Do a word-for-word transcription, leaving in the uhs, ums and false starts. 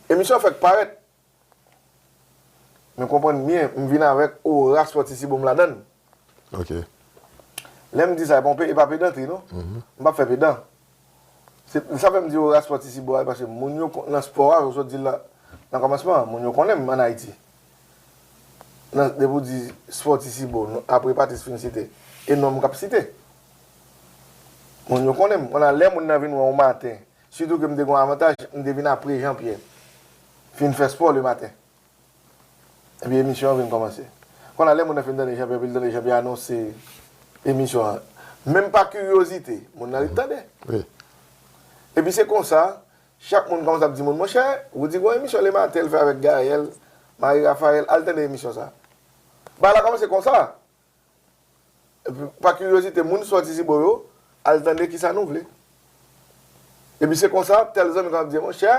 Emisyon an fèk parèt. Men konprann byen, m vin avèk Ora Sport Isibo m ladan l. Ok. Lè m di sa, e pa yon pe- e pa pedantri, non. M p ap fè pedan. Se sa fè m di Ora Sport Isibo a, paske moun yo kon- nan spò a, yo sot di l nan, nan kòmansman an, moun yo konnen m ann Ayiti. Nan, depi w di Sport Isibo, apre Patrice fin site, e non m k ap site. Moun yo konnen m. Kounye a, lè moun nan vin wè w maten, sitou ke m te gen yon avantaj, m te vin apre Jean Pierre fin fè spò le maten. Epi emisyon an vin kòmanse. Kounye a, lè moun nan fin tande Jean Pierre, epi l tande Jean Pierre anonse emisyon an, menm pa kiryozite, moun nan ret tande. Wi. Epi se konsa, chak moun kòmanse ap di moun, monchè, Roody gen yon emisyon le maten, l fè avèk Gaël, Marie Raphaël, al tande emisyon sa. Bagay la kòmanse konsa. Epi, pa kiryozite, moun Sport Isibo yo, al tande kisa nou vle. Epi se konsa, tèl zanmi kòmanse ap di, monchè,